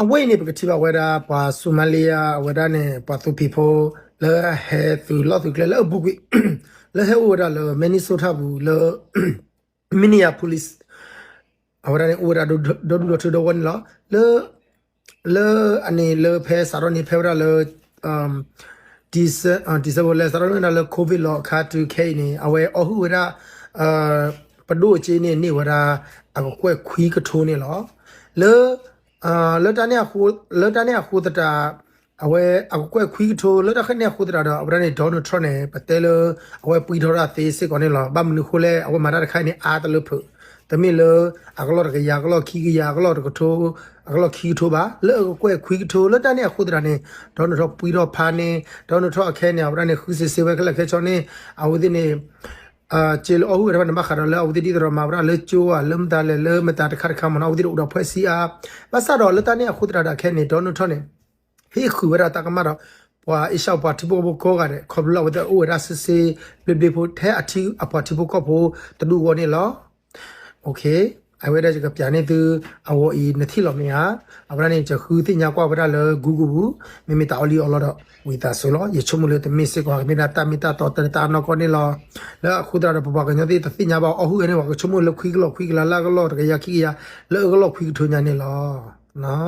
အဝဲအံၤန့ၣ် ပကထံၣ်ဘၣ်ဝဲဒၣ် ပှၤ Somalia အဝဲဒၣ်န့ၣ် ပှၤသူဖံးဖိ လၢဟဲသုးလီၢ်သုးကျဲလၢအပူၤကွံာ် လၢဟဲအိၣ်ဝဲဒၣ်လၢ Minnesota ပူၤလၢ Minneapolis အဝဲဒၣ်န့ၣ် အိၣ်ဝဲဒၣ်ဒီဒူၣ်ဒီထၢဒီဝီန့ၣ်လီၤ. လၢ လၢအန့ၣ်လၢဖဲစးထီၣ်န့ၣ် ဖဲဝဲဒၣ်လၢ December လၢစးထီၣ်န့ၣ်ဝဲဒၣ်လၢ COVID လီၤအခါတုၤခဲအံၤန့ၣ် အဝဲအီၣ်ဟုၣ်ဝဲဒၣ် ပဒိၣ်အစ့န့ၣ်န့ၢ်ဝဲဒၣ် အကကွဲၢ်ခွံကထိန့ၣ်လီၤ. လၢ လၢတၢ်န့ၣ်အဃိ လၢတၢ်န့ၣ်အဃိသတး အဝဲအကကွဲၢ်ခွံကထိ လၢတၢ်န့ၣ်အဃိသတးဒီး အဝဲဒၣ်န့ၣ် Donald Trump န့ၣ် ပတဲလၢ အဝဲပှံထီၣ်တၢ်သ့စ့ၢ်ကီးန့ၣ်လီၤ. ဘၣ်မနုၤအဃိလဲၣ် အဝဲမၤတၢ်တခါအံၤန့ၣ် အါတလၢဖုး တမ့ၢ်လၢ အကလီၢ်တကယၤ အကလီၢ်ခံကယၤ အကလီၢ်တကထိ အကလီၢ်ခံကထိဘၣ် လၢအကကွဲၢ်ခွံကထိ လၢတၢ်န့ၣ်အဃိသတးန့ၣ် Donald Trump ပှံထီၣ်ဖးန့ၣ် Donald Trump အခဲန့ၣ် အဝဲဒၣ်န့ၣ် ဃုစ့းစ့ဝဲခဲလၢာ်ခဲဆ့န့ၣ် အဝဲသ့ၣ်န့ၣ် စ့လၢအီၣ်ဟုၣ်ဝဲတဖၣ်န့ၣ် ဘၣ်ဃးဒီးလၢအဝဲသ့ၣ်ဒ်သိးဒီးမၤဝဲဒၣ်လၢကၠိဧါ လၢမတၤလဲၣ် လၢမတၤတခါတခါမ့ၢ်နီၤ အဝဲသ့ၣ်တအိၣ်ဒီးဖှဲးစံအါ ဘၣ်ဆၣ်ဒီးလၢတၢ်န့ၣ်အဃိသတးဒီးခဲန့ၣ် Donald Trump န့ၣ် ဟ့ၣ်ဃုာ်ဝဲဒၣ်တၢ်ကမၣ်ဒီး ပှၤအ့ၡၢၣ်ပှၤထံဖိကီၢ်ဖိကိးဂၤဒဲး ခီဖျိလၢအဝဲသ့ၣ်အိၣ်ဝဲဒၣ်စ့စ့ဘျ့ဘျ့ဖိ ထဲအပှၤထံဖိကီၢ်ဖိတဒူၣ်အဂီၢ်န့ၣ်လီၤ. အဝဲဒၣ်ယကပျးန့ၢ်သု အဂီၢ်အံၤနထံၣ်လီၤမ့ၢ်ဧါ. အဝဲဒၣ်န့ၣ် ယဃုသ့ၣ်ညါကွၢ်ဝဲဒၣ်လၢ Google ပူၤ မ့မ့ၢ်တၢ်အီၣ်လံအီလီဒီး ဝံသးစူၤလီၤ. ယဆိကမိၣ်လၢတမ့ၢ်စ့ၢ်ကီး ကမ့ၢ်ဒၣ်တၢ်မ့ၢ်တၢ်တီတၢ်နီၢ်ကီၢ်န့ၣ်လီၤ. လၢအဃိသတးဒီး ပပှၤကညီသ့ၣ်တသ့ၣ်ညါဘၣ် အီၣ်ဟုၣ်ဝဲန့ၣ် ပှၤကဆိကမိၣ်လၢခွံကလီၢ်ခွံကလီၢ် လၢအကလီၢ်တကယၤခံကယၤ လၢအကလီၢ်ခွံကထိညါန့ၣ်လီၤ.